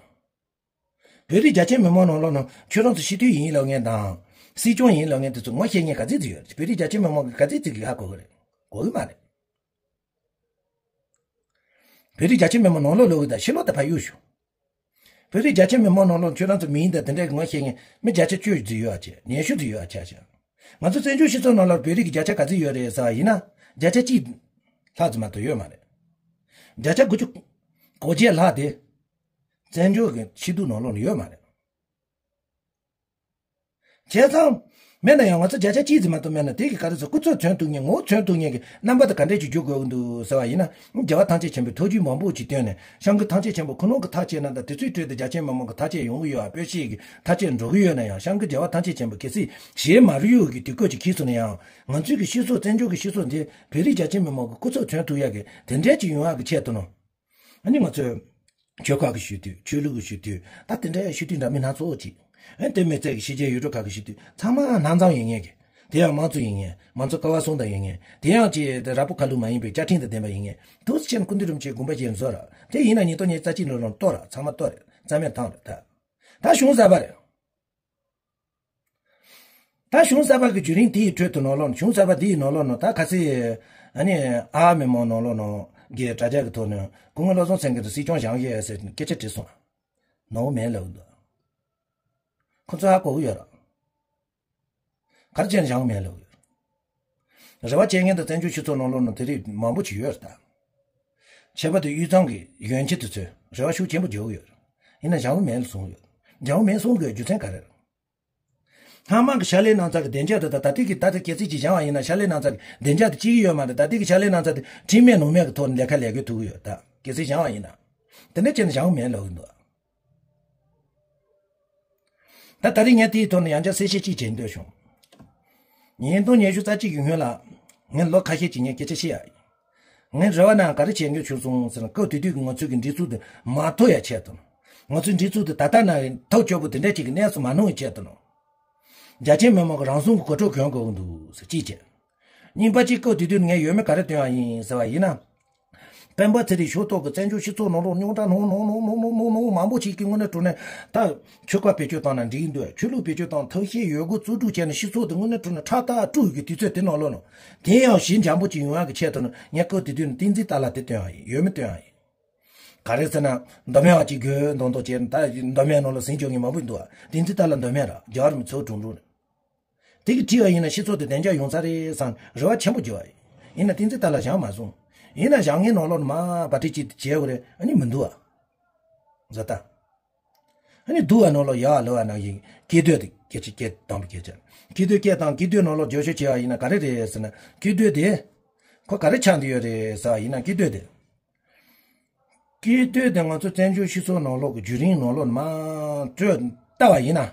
བོད་རིགས་རྒྱ་ཆེ་མི་མང་ནང་ལོགས་ནང་ཁྱོད་རང་ཚོ་སྤྱི་འཐུས་ཡིན་ལབ་མཁན་དང་། སྲིད་སྐྱོང་ཡིན་ལབ་མཁན་དེ་ཚོ་ངོ་ཤེས་མཁན་ག་ཚོད་ཅིག་ཡོད། བོད་རིགས་རྒྱ་ཆེ་མི་མང་གི་ག་ཚོད་ཅིག་གིས་ཧ་གོ་གི་རེད། གོ་གི་མ་རེད། བོད་རིགས་རྒྱ་ཆེ་མི་མང་ནང་ལོགས་ལོགས་ཀྱི་དང་ཕྱི་ལོགས་དང་ཕར་གཡུག་ཞོག་བོད་རིགས་རྒྱ་ཆེ་མི་མང་ནང་ལོགས་ཁྱོད་རང་ཚོ་མིང་དང་དེ་འདྲ་གི་ངོ་ཤེས་མཁན་མི་བརྒྱ་ཆ་བཅུ་ཙམ་ཡོད་ཨ་ཅེ། ཉི་ཤུ་ཙམ་ཡོད་ཨ་ཆ་ཤག་ང་ཚོ་བཙན་བྱོལ་སྤྱི་ཚོགས་ནང་ལ་བོད་རིགས་ཀྱི་བརྒྱ་ཆ་ག་ཚོད་ཡོད་རེད་ཟེར་བ་ཡིན་ན། བརྒྱ་ཆ་གཅིག་ལྷག་ཙམ་མ་གཏོགས་ཡོད་མ་རེད། བརྒྱ་ཆ་དགུ་བཅུ་གོ་བརྒྱད་ལྷག་དེ་བཙན་བྱོལ་གྱི་སྤྱི་འཐུས་ནང་ལོགས་ལ་ཡོད་མ་རེད། བྱས་ཙང་། མེད་ན་ཡང་ང་ཚོ་བརྒྱ་ཆ་གཅིག་ཙམ་མ་གཏོགས་མེད་ན་དེ་གི་ག་རེ་ཟེར་སྐུ་ཚབ་མཚོན་ཐུབ་མཁན་ངོ་བོ་མཚོན་ཐུབ་མཁན་གི་རྣམ་པ་དེ་ག་འདྲས་ཅིག་བསྒྱུར་དགོས་ཀྱི་འདུག་ཟེར་བ་ཡིན་ན། རྒྱལ་བ་ཐམས་ཅད་མཁྱེན་པའི་ཐུགས་རྒྱུད་མང་པོ་ཅིག་བཏོན་ནས་སྐྱབས་མགོན་ཐམས་ཅད་མཁྱེན་པ་ཁོ་རང་གི་ཐག་བཅད་ན་ད་དེ་ཚོའི་ཁྲོད་དུ་རྒྱ་ཆེན་མི་མང་གི་ཐག་བཅད་ཡོང་གི་ཡོད་ཨ། དཔེ་ཆའི་གི་ཐག་བཅད་འགྲོ་གི་ཡོད་ན་ཡང་སྐྱབས་མགོན་རྒྱལ་བ་ཐམས་ཅད་མཁྱེན་པ་གལ་སྲིད་གཞན་མ་རུ་ཡོད་གི་དུས་སྐབས་ཅིག་འཁེལ་སོང་ན་ཡང་ང་ཚོའི་གི་སྤྱི་ཚོགས་བཙན་བྱོལ་གི་སྤྱི་ཚོགས་འདི་བོད་རིགས་རྒྱ་ཆེན་མི་མང་གི་སྐུ་ཚབ་མཚོན་ཐུབ་ཡག་གི་དེ་འདྲས་ཅིག་ཡོང་ཡག་གི་ཆེད་དུ་ནོ། ཨ་ནི་ང་ཚོས་ཆོལ་ཁ་གི་ཞུ་དུས་ཆོས་ལུགས་ཀྱི་ཞུ་དུས་ད་དེ་འདྲའི་ཞུ་དུས་འདྲ་མིན་སྣ་ཚོགས་ཅིག་ཨ་དེ་མི་ཚད་ཀྱི་ཕྱི་རྒྱལ་ཡུལ་གྲུ་ཁག་གི་ཞུ་དུས་ཚང་མ་སྣ་ཚོགས་ཡིན་ངེས་ཀྱི། དེ་ཡང་དམངས་གཙོ་ཡིན་ངེས་མང་གཙོ་ཀ་བ་གསུམ་དང་ཡིན་ངེས་དེ་ཡང་ཅི་ར་སྤུ་ཁ་ལུ་མ་ཡིན་པའི་བཅའ་ཁྲིམས་དང་ལྡན་པ་ཡིན་ངེས་དུ་ཅན་སྐུ་མདུན་རིན་པོ་ཆེ་དགོངས་པ་བཞེས་བཟོ་ར་དེ་ཡིན་ན་ཉིས་སྟོང་ཉི་ཤུ་རྩ་གཅིག་ལོ་ལོན་ལྟོ་ར་ཚང་མ་ལྟོ་རེད་རྩ་མེད་བཏང་རེད་ད། ད་གཞུང་གསར་པ་རེད། ད་གཞུང་གསར་པ་གི་བརྒྱུད་རིམ་དེའི་ཁྲོད་དུ་ནོར་ལོག་གཞུང་གསར་པ་དེའི་ནོར་ལོག་ནོ་ད་ག་སེ། ཨ་ནི་ཨ་མི་མོ་ནོར་ལོག་ནོ་གི་དྲ་རྒྱ་གི་ཐོག་ནས་སྐུ་ངོ་བློ་བཟང་སེང་གེ་དང་སྲིད་སྐྱོང་བཞེངས་ཡས་ཟེར་སྐད་ཆ་དྲིས་སོང་། ནོར་བ་མེད་ལབ་འདུག་ཁོ་ཚོ་ཧ་གོ་གི་ཡོད་ར། ག་རེ་བྱས་ནས་བཞེངས་མེད་ལབ་ཡོད། རེ་བ་བྱེད་མཁན་དང་བཙན་བྱོལ་སྤྱི་ཚོགས་ནང་ལོགས་ནང་དེ་རིགས་མང་པོ་ཅིག་ཡོད་རེད་ད། ཆད་པ་དེ་དབུས་གཙང་གི་གཞོན་སྐྱེས་དེ་ཚོས་རེ་བ་ཤུགས་ཆེན་པོ་རྒྱག་གི་ཡོད་རེད། ཡིན་ན་བཞེངས་མེད་ལ་སོང་ཡོད། བཞེངས་མེད་སོང་དགོས་རྒྱུ་མཚན་ག་རེ་རེད། སྔ་མ་གི་ཕྱག་ལས་གནང་ཚར་གི་བདེ་འཇགས་དེ་ད་ད་ལྟའི་གི་ད་ལྟ་གལ་སྲིད་ཅིག་བཞེངས་པ་ཡིན་ན་ཕྱག་ལས་གནང་ཚར་གི་བདེ་འཇགས་དེ་ཅི་ཡོད་མ་རེད། ད་ལྟའི་གི་ཕྱག་ལས་གནང་ཚར་དེ་ཁྲིམས་མེད་ནོར་མེད་གི་ཐོག་ནས་ལས་ཀ་ལས་དགོས་ཐུག་གི་ཡོད་ད། གལ་སྲིད་བཞེངས་པ་ཡིན་ན། དེ་འདྲ་བྱས་ནས་བཞེངས་མེད་ལབ་གི་འདུག་ད་ད་རིང་ངས་དེའི་ཐོག་ནས་ཡང་བསྐྱར་གསལ་བཤད་ཅིག་བྱེད་འདོད་བྱུང་། ཉིས་སྟོང་ཉི་ཤུ་རྩ་གཅིག་གི་སྔོན་ལ། ངས་ལོ་ཁ་ཤས་ཅིག་ངས་སྐད་ཆ་བཤད་ཡ་ཡིན། ངས་རེ་བ་ནང་ག་རེ་བྱེད་འདོད་བྱུང་སོང་ཟེར་ན་སྐབས་དེ་དུས་ཀྱི་ང་ཚོའི་གི་སྒྲིག་འཛུགས་དེ་མ་ཐོར་ཡ་ཆེད་དུ། ང་ཚོའི་སྒྲིག་འཛུགས་དེ་ད་ལྟ་ན་ཐབས་སྐྱོ་པོ་དེ་འདྲ་ཅིག་གི་གནས་སུ་མ་ལྷུང་བའི་ཆེད་དུ་ནོ། རྒྱ་ཆེ་མི་མང་གི་རང་སྲུང་གི་གོ་སྒྲིག་གྱོན་དགོས་ཀྱི་འདུག་ཟེར་གཅིག་བྱས། གཉིས་པ་གཅིག་སྐབས་དེ་དུས་ངས་ཡོད་མེད་ག་རེ་སྟོན་ཡ་ཡིན་ཟེར་བ་ཡིན་ན། སྤེན་པ་ཚེ་རིང་ཕྱོགས་གཏོགས་ཀྱི་བཙན་བྱོལ་སྤྱི་ཚོགས་ནང་ལོགས་རྙོག་དྲ་སྣ་མང་མང་མང་མང་མང་མང་མང་མང་པོ་ཞིག་གི་ངོས་ནས་དྲུང་ནས་ད་ཆོལ་ཁ་བེད་སྤྱོད་བཏང་ན་འགྲིག་འདུག་ཆོས་ལུགས་བེད་སྤྱོད་བཏང་ཐབས་ཤེས་ཡོད་དགུ་རྩོད་སྒྲུག་བྱས་ནས་སྤྱི་ཚོགས་དེ་དངོས་གནས་དྲུང་ནས་ཁྲག་ཐག་དཀྲུག་ཡོད་ཀྱི་དུས་ཚོད་དེ་ནང་ལོགས་ནང་དེ་ཡང་ཞི་འཇམ་པོ་ཅིག་ཡོང་ཡག་གི་ཆེད་དུ་ནི་ངས་སྐབས་དེ་དུས་ནི་བསྟན་འཛིན་ཏཱ་ལ་དེ་སྟོན་ཡ་ཡིན་ཡོད་མེད་སྟོན་ཡ་ཡིན། ག་རེ་ཟེར་ན། མདོ་སྨད་བ་ཅིག་དགོས་མདོག་མདོག་བྱས་ནས་ད་མདོ་སྨད་ནང་ལ་ཟིན་བཅུག་མཁན་མང་པོ་འདུག་བ་བསྟན་འཛིན་ཏཱ་ལ་མདོ་སྨད་ར་རྒྱལ་བ་རིན་པོ་ཆེ་དྲུང་དྲུང་རེད། དེ་གི་བྲིས་པ་ཡིན་ན་སྤྱི་ཚོགས་དེ་བདེ་འཇགས་ཡོང་ས་རེད་བསམ་རེ་བ་ཆེན་པོ་བརྗོད་པ་ཡིན། ཡིན་ན་བསྟན་འཛིན་ཏཱ་ལ་བཞེངས་མ་སོང་། ཡིན་ན་བཞེངས་མཁན་ནང་ལོགས་ནས་མ་པ་ཏི་ཅི་བྱས་པ་རེད་ཨ་ནི་མི་འདུག་ཨ། ཟ་ད། ཨ་ནི་འདུག་ཨ་ནང་ལོགས་ཡག་ལོ་ཨ་ནང་བཞིན་སྐྱིད་སྡུག་དེ་སྐད་ཆ་སྐད་དང་པོ་སྐད་ཆ། སྐྱིད་སྡུག་སྐད་དང་སྐྱིད་སྡུག་ནང་ལོགས་བརྗོད་ཤོག་བྱས་པ་ཡིན་ན་ག་རེ་རེད་ཟེར་ན་སྐྱིད་སྡུག་དེ། ཁོ་ག་རེ་ཆགས་འདི་ཡོད་རེད་ཟེར་བ་ཡིན་ན་སྐྱིད་སྡུག་དེ། སྐྱིད་སྡུག་དེ་ང་ཚོ་བཙན་བྱོལ་སྤྱི་ཚོགས་ནང་ལོགས་ཀྱི་བརྒྱུད་རིམ་ནང་ལོགས་ནས་མར་བལྟས་ལྟ་བ་ཡིན་ན།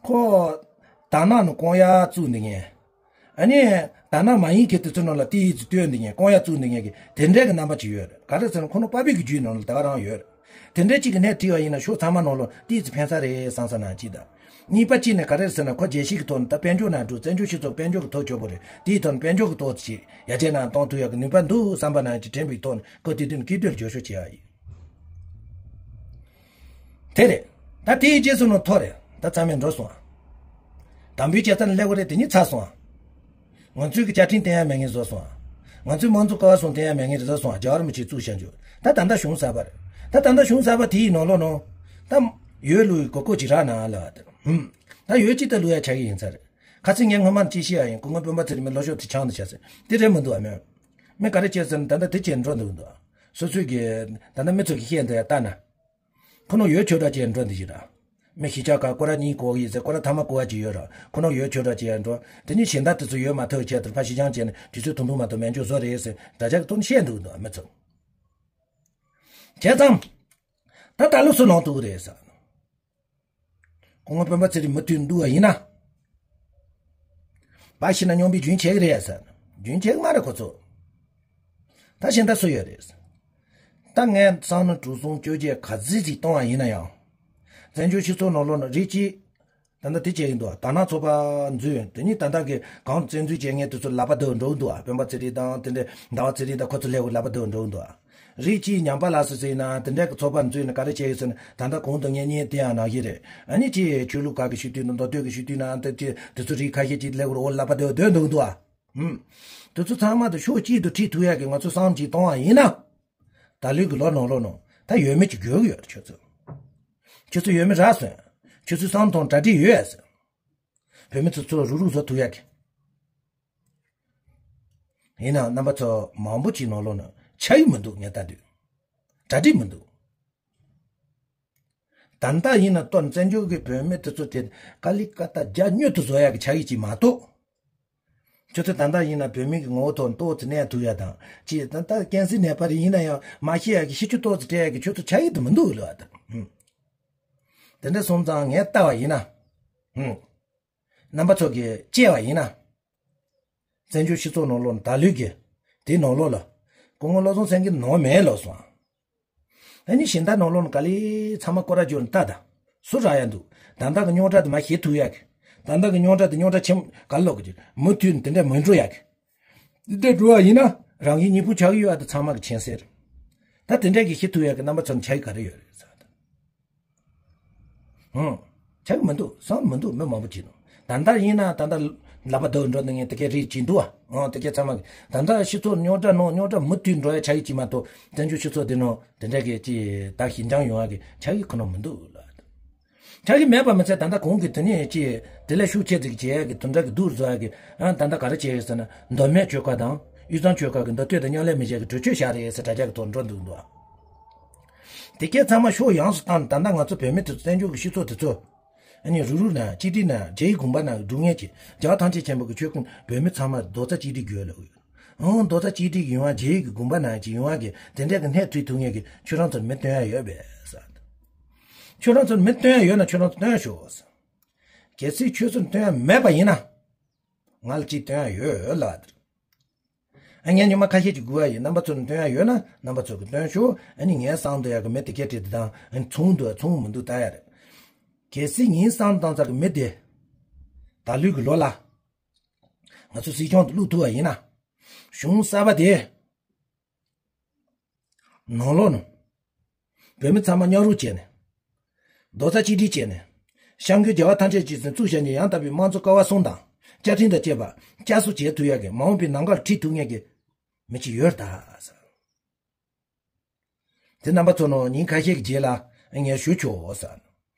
ཁོ། དར་ནག་ནང་ཀོང་ཡ་བཙུགས་འདི་ངས། ཨ་ནི། དར་ནག་མ་ཡིན་མཁན་དེ་ཚོ་ནང་ལ་ཏི་ཡི་ཙི་བཏོན་འདི་ངས་ཀོང་ཡ་བཙུགས་འདི་ངས་ཀྱི་དེ་འདྲའི་གི་རྣམ་པ་ཅིག་ཡོད་རེད་ག་རེ་ཟེར་ན་ཁོ་ནང་པ་ཕི་གི་རྒྱུད་ནང་ལ་ད་ག་རང་ཡོད་རེད། དེ་འདྲའི་ཅིག་གི་གནས་བྲིས་པ་ཡིན་ན་ཕྱོགས་ཚང་མ་ནང་ལོགས་ཏི་ཡི་ཙི་ཕན་ས་རེད་བསམ་ས་ན་ཅིག་དང་། གཉིས་པ་གཅིག་ནས་ག་རེ་ཟེར་ན་ཁོ་རྒྱལ་སྤྱི་གི་ཐོག་ནས་ད་དཔལ་འབྱོར་ནང་འགྲོ་བཙན་བྱོལ་སྤྱི་ཚོགས་དཔལ་འབྱོར་གི་ཐོག་སྐྱོ་པོ་རེད་དེའི་ཐོག་ནས་དཔལ་འབྱོར་གི་ཐོག་ཏུ་ཅིག་ཡར་རྒྱས་ནང་གཏོང་ཐུབ་ཡག་གི་ནུས་པ་འདུག་བསམ་པ་ནང་ཅིག་དྲན་པའི་ཐོག་ནས་ཁོ་དེ་དུས་ནས་སྐྱིད་སྡུག་ལ་བརྗོད་ཤོག་བྱེད་ཡག་ཡིན། དེ་རེད། ད་དེའི་རྗེས་སུ་ནོ་ཐོ་རེད་ད་རྩ་མེད་འགྲོ་སོང་ཨ། དམ་འབུལ་བྱས་ཚར་ནས་སླེབས་པ་རེད་དེ་ཉིད་ཚར་སོང་ཨ། ང་ཚོའི་གི་བཅའ་ཁྲིམས་བསྟན་ཡ་མེད་ངེས་བཟོ་སོང་ཨ། ང་ཚོའི་དམངས་གཙོ་ཀ་བ་གསུམ་བསྟན་ཡ་མེད་ངེས་རེད་བཟོ་སོང་ཨ་རྒྱལ་བ་རིན་པོ་ཆེས་བཙུགས་བཞག་འཇུག་ད་ད་ལྟ་གཞུང་གསར་པ་རེད། ད་ད་ལྟ་གཞུང་གསར་པ་དེའི་ནང་ལོགས་ནང་། ད། ཡོད་ལུས་གོ་སྐོ་ཅིག་རག་ན་ལ་བ་དེ། ཧུམ། ད་ཡོད་ཅིག་ད་ལུས་ཡ་ཆགས་ཀྱི་ཡིན་ས་རེད། ཁ་སང་ངས་སྔོན་མ་ཅི་བཤད་ཡ་ཡིན་སྐུ་ངོ་སྤེན་པ་ཚེ་རིང་མི་ལོ་ཤོག་དེ་ཆང་དུ་བྱ་ཟེར་དེ་རེད་མི་འདུག་ཨ་མེད། མི་ག་རེ་བྱས་ཟེར་ན་ད་ལྟ་དེ་བྱས་འགྲོ་འདུག་འདུག་ཨ། སོ་སོའི་གི་ད་ལྟ་མི་ཚོ་གི་བཤད་འདུག་ཡ་ལྟ་ན། ཁོ་ནོ་ཡོད་ཆོས་འདྲ་བྱས་འགྲོ་འདི་ཞིག་ར། མི་གཞིས་ཆགས་ཁག་སྐོར་ར་གཉིས་གོ་གི་ཡིན་ཟེར་སྐོར་ར་ཐ་མ་གོ་བ་ཅིག་ཡོད་ར་ཁོ་ནོ་ཡོད་ཆོས་འདྲ་བྱས་འགྲོ། དེ་ནི་གཞན་དག་དེ་ཚོ་ཡོད་མ་ཐུབ་ཆེད་དུ་ཕ་གཞིས་ཆགས་བྱས་ནས་དུས་ཚོད་ཐུང་ཐུང་མ་གཏོགས་མེད་འཇོག་བཟོ་རེད་ཟེར་དྲ་རྒྱ་གི་ཐོག་ནས་བཤད་འདུག་འདུག་ཨ་མི་ཚོ། བྱས་ཙང་། ད་ད་ལོ་སུ་ནང་དུ་རེད་ཟེར། སྐུ་ངོ་སྤེན་པ་ཚེ་རིང་མུ་མཐུད་འདུག་བ་ཡིན་ན། བ་ཤི་ན་སྙོམས་པའི་རྒྱུན་ཆད་ཀྱི་རེད་ཟེར། རྒྱུན་ཆད་ཀྱི་མ་རེད་ཁོ་ཚོ། ད་གཞན་དག་སུ་ཡོད་རེད་ཟེར། ད་ངས་བསམ་ན་གྲུ་གཟིངས་བཅོ་བརྒྱད་ག་ཚོད་ཅིག་གཏོང་བ་ཡིན་ན་ཡང་། བཙན་བྱོལ་སྤྱི་ཚོགས་ནང་ལོགས་ན་རིགས་གཅིག་ད་ལྟ་དེ་བྱས་ཡིན་འདུག་དར་ནག་ཚོགས་པ་འཛུལ་ཡོད་དེ་ནི་ད་ལྟ་གི་གང་བཙན་འཛུལ་བྱེད་མཁན་དེ་ཚོ་ལག་པ་སྡུད་འགྲོ་འདུག་སྤེན་པ་ཚེ་རིང་དང་དེ་འདྲའི་ཟླ་བ་ཚེ་རིང་དང་ཁོ་ཚོ་ལས་ལག་པ་སྡུད་འགྲོ་འདུག་རིགས་གཅིག་ཉམས་པ་ལ་སོགས་ཟེར་ན་དེ་འདྲའི་གི་ཚོགས་པ་འཛུལ་ནས་ག་རེ་བྱས་ཡོད་ཟེར་ན་ད་ལྟ་གོང་དུ་ངས་བརྙན་བསྟན་ཡང་གནང་གི་རེད། ཨ་ནི་ཅིག་ཆོས་ལུགས་ཁག་གི་ཞུ་དུས་དང་མདོ་སྟོད་ཀྱི་ཞུ་དུས་ནང་དེ་ཅིག་དེ་ཚོ་རིགས་ཁ་ཤས་ཅིག་ལས་འོ་ལག་པ་སྡུད་སྡོད་འདུག་འདུག་ཨ། ཧུམ། དེ་ཚོ་ཚང་མ་དང་ཕྱོགས་གཅིག་ཏུ་ཁྲིད་ཐུབ་ཡག་གི་ང་ཚོ་བསམ་གྱིས་གཏོང་བ་ཡིན་ན། ད་ལོའི་གི་ལོ་ནང་ལོ་ནང་ད་ཡོད་མེད་ཅིག་དགོས་ཀྱི་ཡོད་རེད་ཁྱོད་ཚོ། ཁྱོད་ཚོ་ཡོད་མེད་རག་སོང་། ཁྱོད་ཚོའི་བསམ་དང་གྲ་སྒྲིག་ཡོད་ཟེར། བོད་མི་ཚོ་ཚོ་རུག་རུག་བཟོ་ཐུབ་ཡག་གི། ཡིན་ནའང་རྣམ་པ་ཚོ་མང་པོ་ཅིག་ནང་ལོགས་ན་ཆ་ཡི་མི་འདུག་ངས་ལྟ་དུས། གྲ་སྒྲིག་མི་འདུག་ད་ལྟ་ཡིན་ན་ལྟོ་བཙན་བྱོལ་གྱི་བོད་མི་དེ་ཚོ་དེ་ཀ་ལི་ཀ་ཏ་རྒྱ་སྨྱོ་དུ་བཟོ་ཡག་གི་ཆ་ཡིག་ཅིག་མ་གཏོགས། ཁྱོད་ཚོ་ད་ལྟ་ཡིན་ན་བོད་མི་གི་ངོ་བོ་ཐོག་ལྟོ་ཙི་གནས་ཐུབ་ཡ་དང་ཅི། ད་ལྟ་ཀན་སི་ནད་པ་རེ་ཡིན་ན་ཡང་མ་ཤི་ཡ་གི་ཤི་ཆུ་ལྟོ་ཙི་སྤྲད་ཡ་གི་ཁྱོད་ཚོ་ཆ་ཡིག་དུ་མི་འདུག་ལ། ད་དེ་འདྲ་སོང་ཙང་ངས་ལྟ་བ་ཡིན་ན། རྣམ་པ་ཚོ་གི་དཔྱད་བ་ཡིན་ན། བཙན་བྱོལ་སྤྱི་ཚོགས་ནང་ལོགས་ད་ལོས་གི་དེའི་ནང་ལོགས་ལ་སྐུ་ངོ་བློ་བཟང་སེང་གེ་ནང་མེད་ལོག་སོང་། ཨ་ནི་གཞན་དག་ནང་ལོགས་ནས་ག་ལེ་ཚང་མ་སྐོར་ར་འབྱོར་ནས་ལྟ་ད། སུ་རག་ཡ་འདུག་ད་ལྟ་གི་རྙོག་དྲ་དེ་མ་ཤེས་ཐུབ་ཡ་གི། ད་ལྟ་གི་རྙོག་དྲ་དེ་རྙོག་དྲ་ཆེན་ག་ལོག་གི་མུ་མཐུད་ནས་དེ་འདྲ་མི་འགྲོ་ཡ་གི། དེ་འདྲ་འགྲོ་བ་ཡིན་ན་རང་གི་ཉིན་ཕུགས་ཆགས་ཀྱི་ཡོད་ཨ། དེ་ཚང་མ་གི་མཁྱེན་གསལ་རེད། ད་དེ་འདྲ་གི་ཤེས་ཐུབ་ཡ་གི་རྣམ་པ་ཚོ་ནས་ཆ་ཡི་ག་རེ་ཡོད་རེད་ཟེར། ཧུང་། ཆགས་ཀྱི་མི་འདུག་བསམ་མི་འདུག་མི་མང་པོ་བྱེད་ནོ། ད་ལྟ་ཡིན་ན་ད་ལྟ་ལབ་པ་འདུག་འགྲོ་འདི་ངས་དེ་གས་རེད་ཅིག་འདུག་ཨ། ཨང་དེ་གས་ཚང་མ་གི་ད་ལྟ་སྤྱི་ཚོགས་རྙོག་དྲ་ནང་རྙོག་དྲ་མུ་མཐུད་འགྲོ་ཡ་ཆགས་ཀྱི་ཅིག་མ་གཏོགས་བཙན་བྱོལ་སྤྱི་ཚོགས་འདི་ནང་དེ་འདྲ་གི་ཅིག་ད་ཞི་འཇམ་ཡོང་བ་གི་ཆགས་ཀྱི་ཁོ་ན་མི་འདུག་ལ། ཆགས་ཀྱི་མེད་པ་མི་ཚད་ད་ལྟ་གོང་གི་དེ་ནས་ཅིག་དེ་ལས་ཤུགས་ཆེ་ཙིག་བྱེད་ཡ་གི་དེ་འདྲ་གི་སྡུག་བཟོ་ཡ་གི། ཨང་ད་ལྟ་ག་རེ་བྱས་ཡོད་ཟེར་ན་མདོ་སྨད་ཆོལ་ཁ་དང་དབུས་གཙང་ཆོལ་ཁ་གི་མདོ་སྟོད་དང་མཉམ་ལས་མི་བྱེད་གི་གྲོས་ཆོད་བཞག་རེད་ཟེར་དྲ་རྒྱ་གི་ཐོག་འགྲོ་འདུག་འདུག་ཨ། དེ་སྐད་ཚང་མ་ཕྱོགས་ཡོངས་སུ་བཏང་ནས་ད་ལྟ་ང་ཚོ་བོད་མི་དེ་ཚོ་བཙན་བྱོལ་གྱི་སྤྱི་ཚོགས་དེ་ཚོ། ཨ་ནི་རུ་རུ་ན་གཅིག་སྒྲིལ་ན་རྗེ་ཡི་དགོངས་པ་ན་སྒྲུབ་ངེས་ཀྱི་རྒྱལ་བ་ཐམས་ཅད་མཁྱེན་པ་གི་ཆོས་ཀུན་བོད་མི་ཚང་མ་རྡོག་རྩ་གཅིག་སྒྲིལ་དགོས་ལ། ཨང་རྡོག་རྩ་གཅིག་སྒྲིལ་ཡོང་བ་རྗེ་ཡི་གི་དགོངས་པ་ན་ཅིག་ཡོང་བ་གི་དེ་འདྲ་གི་སྣེ་ཁྲིད་ཐུབ་ངེས་ཀྱི་ཁྱོད་རང་ཚོར་མི་སྟོན་ཡ་ཡོད་པས་ཟེར། ཁྱོད་རང་ཚོར་མི་སྟོན་ཡ་ཡོད་ན་ཁྱོད་རང་ཚོ་སྟོན་ཤོག་ཟེར། གལ་སྲིད་ཁྱོད་ཚོར་སྟོན་ཡ་མེད་པ་ཡིན་ན། ང་ལ་ཅིག་སྟོན་ཡ་ཡོད་ལ། ཨ་ངས་ཉི་མ་ཁ་ཤས་ཅིག་སྒུག་ཡ་ཡིན། རྣམ་པ་ཚོ་ནས་སྟོན་ཡ་ཡོད་ན་རྣམ་པ་ཚོ་གིས་སྟོན་ཤོག་ཨ་ནི་ངའི་སང་དུ་ཡ་གི་མི་དེ་སྐད་བྲིས་དེ་དང་ཨ་ནི་ཚོང་འདུག་ཚོང་མི་འདུག་ལྟ་ཡ་རེད། གལ་སྲིད་ངའི་སང་དང་ཚ་གི་མི་དེ་ད་ལོའི་གི་ལོ་ལ་ང་ཚོ་སྲིད་སྐྱོང་དུ་བླུག་ཐུབ་པ་ཡིན་ན། གཞུང་གསར་པ་དེ་ནང་ལོགས་ནས་བོད་མི་ཚང་མ་མཉམ་རུབ་བྱས་ནས། རྡོག་རྩ་གཅིག་སྒྲིལ་བྱས་ནས། སྐྱབས་མགོན་རྒྱལ་བ་ཐམས་ཅད་རྗེས་བཙུན་བཙུགས་བཞག་ནས་ཡང་དག་པའི་དམངས་གཙོ་ཀ་བ་གསུམ་དང་བཅའ་ཁྲིམས་དང་བཅས་པ་བསྐྱར་གསོ་བྱེད་ཐུབ་ཡ་གི་མ་འོངས་པའི་ནམ་མཁར་ཁྲིད་ཐུབ་ངེས་ཀྱི་མི་ཅིག་ཡོད་ད། དེ་རྣམ་པ་ཚོ་ནང་ཉིན་ཁ་ཤས་ཀྱི་རྗེས་ལ་ངས་ཞུ་ཆོག་ཟེར།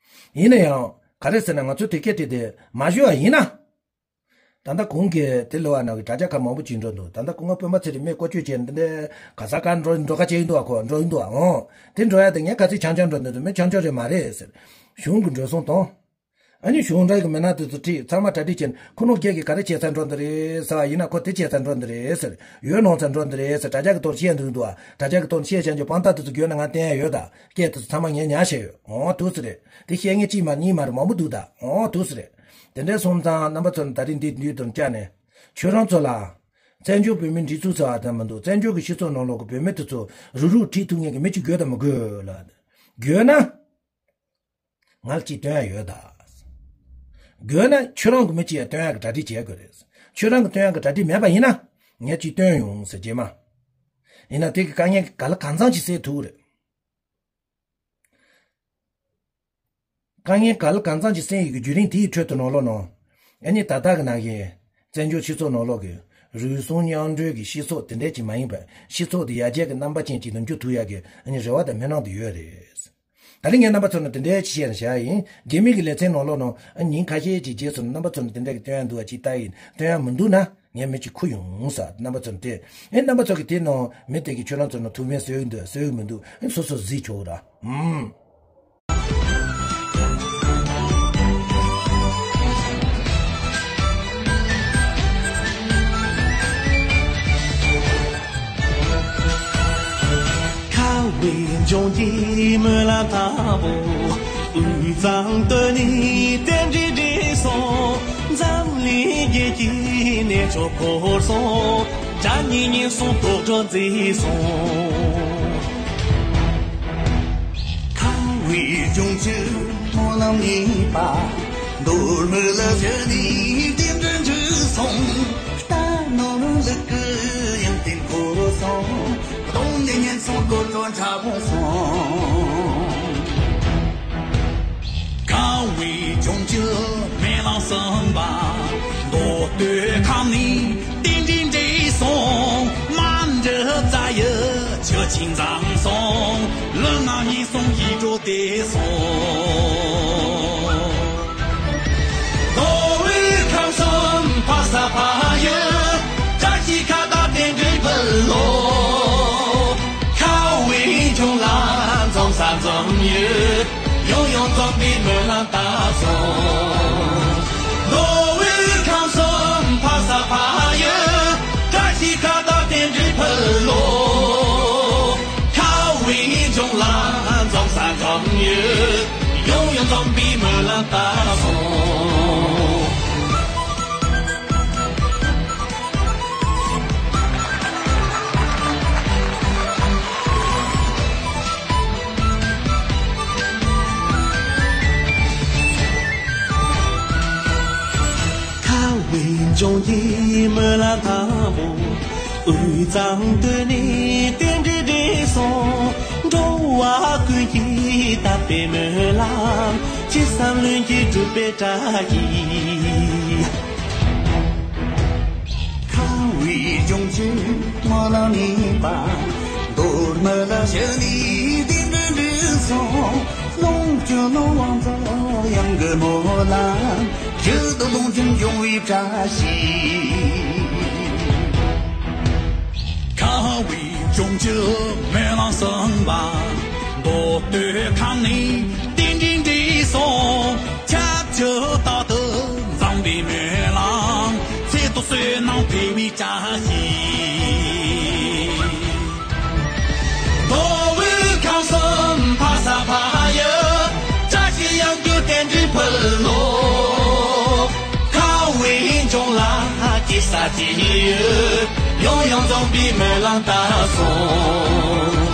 ཡིན་ན་ཡང་ག་རེ་ཟེར་ན་ང་ཚོ་དེ་སྐད་དེ་དེ་མ་ཞུ་བ་ཡིན་ན། ད་ལྟ་གོང་གི་དེ་ལོ་བ་ནང་གི་དྲ་རྒྱ་ཁག་མང་པོ་ཅིག་འགྲོ་འདུག་ད་ལྟ་སྐུ་ངོ་སྤེན་པ་ཚེ་རིང་མི་བཀོལ་སྤྱོད་བྱས་ནས་འདི་འདྲའི་ག་ས་ག་འགྲོ་འགྲོ་ཁ་ཅིག་ཡིན་འདུག་ཨ། ཁོ་འགྲོ་ཡིན་འདུག་ཨ། འོ་དེ་འགྲོ་ཡ་དེ་ངས་ག་ཚོད་ཆང་ཆང་འགྲོ་འདུག་མི་ཆང་ཆང་རེད་མ་རེད་ཟེར། གཞུང་གི་འགྲོ་སོང་དང་། ཨ་ནི་གཞུང་འབྲེལ་གྱི་མི་སྣ་དེ་ཚོ་ཁྲིད་ཚང་མ་གྲ་སྒྲིག་བྱས་ནས་ཁོ་ནོ་སྒེར་གྱི་ག་རེ་བྱས་ཚར་འགྲོ་འདི་རེད་ཟེར་བ་ཡིན་ན་ཁོ་དེ་བྱས་ཚར་འགྲོ་འདི་རེད་ཟེར། ཡོད་ནང་ཚར་འགྲོ་འདི་རེད་ཟེར་དྲ་རྒྱ་གི་ཐོག་བཤད་འདུག་འདུག་ཨ། དྲ་རྒྱ་གི་ཐོག་བཤད་བྱས་འཇོག་དཔང་རྟགས་དེ་ཚོ་དགོས་ན་ང་བསྟན་ཡ་ཡོད་ད། སྐད་དེ་ཚོ་ཚང་མ་ངས་ཉར་བཞག་ཡོད། འོ་འདུག་སེ་རེད། དེ་བཤད་མཁན་གཅིག་མ་གཉིས་མ་རེད་མང་པོ་འདུག་ད། འོ་འདུག་སེ་རེད། དེ་འདྲ་སོང་ཙང་རྣམ་པ་ཚོ་ནི་ད་རིང་འདི་འདི་དོན་བཅར་ནས། ཁྱོད་རང་ཚོ་ལ། བཙན་བྱོལ་བོད་མིའི་སྒྲིག་འཛུགས་ཟེར་བ་དེ་མི་འདུག་བཙན་བྱོལ་གྱི་སྤྱི་ཚོགས་ནང་ལོགས་ཀྱི་བོད་མི་དེ་ཚོ་རུག་རུག་ཁྲིད་ཐུབ་མཁན་གྱི་མི་གཅིག་དགོས་དང་མི་དགོས་ལ། དགོས་ན། ང་ལ་གཅིག་སྟོན་ཡ་ཡོད་ད། དགོས་ན་ཁྱོད་རང་གི་མི་གཅིག་ཡ་སྟོན་ཡ་གི་གྲ་སྒྲིག་བྱེད་དགོས་རེད། ཁྱོད་རང་གི་སྟོན་ཡ་གི་གྲ་སྒྲིག་མེད་པ་ཡིན་ན། ངས་གཅིག་སྟོན་ཡོང་ཟེར་རྗེས་མ། ཡིན་ན་དེ་གི་དཀའ་ངལ་ག་ལ་གང་འཚམ་ཞིག་སེལ་ཐུབ་རེད། དཀའ་ངལ་ག་ལ་གང་འཚམ་ཞིག་སེལ་ཡོད་ཀྱི་བརྒྱུད་རིམ་དེའི་ཁྲོད་དུ་ནང་ལོགས་ནང་། ཨ་ནི་ད་ལྟ་གི་ནང་གི་བཙན་བྱོལ་སྤྱི་ཚོགས་ནང་ལོགས་ཀྱི་རུལ་སུངས་མཉམ་འབྲེལ་གྱི་སྤྱི་ཚོགས་དེ་འདྲས་ཅིག་མ་ཡིན་པར་སྤྱི་ཚོགས་དེ་ཡར་རྒྱས་ཀྱི་རྣམ་པ་ཅན་ཅིག་ཏུ་འགྱུར་ཐུབ་ཡག་གི་ཨ་ནི་རེ་བ་དང་སྨོན་ལམ་དེ་ཡོད་རེད། ད་རིང་ངས་རྣམ་པ་ཚོ་ནི་དེ་འདྲས་ཅིག་བཤད་ནས་བཞག་ཡིན། རྗེས་མའི་གི་ལེ་ཚན་ནང་ལོགས་ནང་ཨ་ཉིན་ཁ་ཤས་ཅིག་རྗེས་སུ་རྣམ་པ་ཚོ་ནི་དེ་འདྲས་ཀྱི་སྟོན་ཡག་འདུག་བ་ཅིག་ལྟ་ཡིན། སྟོན་ཡག་མི་འདུག་ན། ངས་མི་གཅིག་ཁུར་ཡོང་ཟེར། རྣམ་པ་ཚོར་དེ། ཨེ་རྣམ་པ་ཚོ་གི་དེ་ནང་མི་དེ་གི་ཁྱོད་རང་ཚོ་ནང་ཐུགས་ཕན་གསོས་ཀྱི་འདུག་གསོས་ཀྱི་མི་འདུག་ཨེ་སོ་སོ་གཟིགས་ཆོག་ར། ཨུམ། ཁ་བའི་ལྗོངས་ཀྱི་སྨོན་ལམ་ལྟ་བུ། དབུས་གཙང་སྟོད་ནས་རྟེན་འབྲེལ་འགྲིག་སོང་། འཛམ་གླིང་རྒྱལ་གྱི་གནས་མཆོག་བསྐོར་སོང་། དགྲ་གཉེན་ཉེན་སོང་དོག་སྒྲོན་མཛེས་སོང་། ཁམས་པའི་ལྗོངས་ཀྱི་སྨོན་ལམ་གཉིས་པ། མདོ་སྨད་ལ་བྱོན་ནས་རྟེན་འབྲེལ་འགྲིག་སོང་། རྟ་ནོར་ལུག་གི་ཡང་རྟེན་བསྐོར་སོང་། གདོང་ནས་ཉེན་སོང་དོག་སྒྲོན་དྲག་པོ་སོང་། ཁམས་པའི་ལྗོངས་ཀྱི་སྨོན་ལམ་གསུམ་པ། མདོ་སྟོད་ཁམས་ནས་རྟེན་འབྲེལ་འགྲིག་སོང་། མ་འདྲི་རྩ་ཡི་ཆུ་ཆེན་འཛོམས་སོང་། ལུས་ངག་ཉེན་སོང་ཡིད་འགྲོ་བདེ་སོང་། མདོ་དབུས་ཁམས་གསུམ་ཕ་ས་ཕ་ཡུལ། བཀྲ་ཤིས་ཁ་བཏགས་རྟེན་འབྲེལ་འབུལ་ལོ། ཁམས་པའི་ལྗོངས་ལ་འཛོམས་ས་འཛོམས་ཡུལ། ཡང་ཡང་འཛོམས། སྨོན་ལམ་བཏབ་སོང་། ཁ་བའི་ལྗོངས་ཀྱི་སྨོན་ལམ་དང་པོ། དབུས་གཙང་སྟོད་ནས་རྟེན་འབྲེལ་འགྲིག་སོང་། འགྲོ་བ་ཀུན་གྱི་དད་པའི་སྨོན་ལམ། ཅི་བསམ་ལྷུན་གྱིས་འགྲུབ་པའི་བཀྲ་ཤིས། ཁ་བའི་ལྗོངས་ཀྱི་སྨོན་ལམ་ནི་པ། མདོ་སྨོན་ལམ་ཞུ་ནས་རྟེན་འབྲེལ་འགྲིག་སོང་། ལོངས་སྤྱོད་ནོར་དབང་ཚོགས་གཡང་གི་སྨོན་ལམ། རྒྱུད་དུ་ལོངས་སྤྱོད་འབྱུང་བའི་བཀྲ་ཤིས། ཁ་བའི་ལྗོངས་ཀྱི་སྨོན་ལམ་གསུམ་པ། མདོ་སྟོད་ཁམས་ནས་རྟེན་འབྲེལ་འགྲིག་སོང་། ཁྱབ་བྱེད་རྟག་ཏུ་འཛོམས་པའི་སྨོན་ལམ། ཚེ་ཐོག་བསོད་ནམས་འཕེལ་བའི་བཀྲ་ཤིས། མདོ་དབུས་ཁམས་གསུམ་ཕ་ས་ཕ་ཡུལ། བཀྲ་ཤིས་གཡང་རྒྱུད་རྟེན་འབྲེལ་ཕུལ་ལོ། ཁ་བའི་ལྗོངས་ལ་ཅི་ཟེར་ཅི་ཡོད། ཡང་ཡང་འཛོམས་པའི་སྨོན་ལམ་བཏབ་སོང་།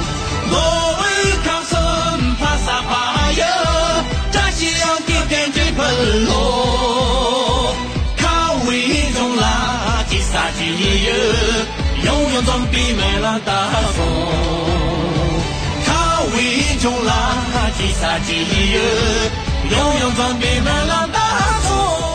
མདོ་དབུས་ཁམས་གསུམ་ཕ་ས་ཕ་ཡུལ། བཀྲ་ཤིས་གཡང་རྒྱུད་རྟེན་འབྲེལ་ཕུལ་ལོ། ཁ་བའི་ལྗོངས་ལ་ཅི་ཟེར་ཅི་ཡོད། ཡང་ཡང་འཛོམས་པའི་སྨོན་ལམ་བཏབ་སོང་། ཁ་བའི་ལྗོངས་ལ་ཅི་ཟེར་ཅི་ཡོད། ཡང་ཡང་འཛོམས་པའི་སྨོན་ལམ་བཏབ་སོང་།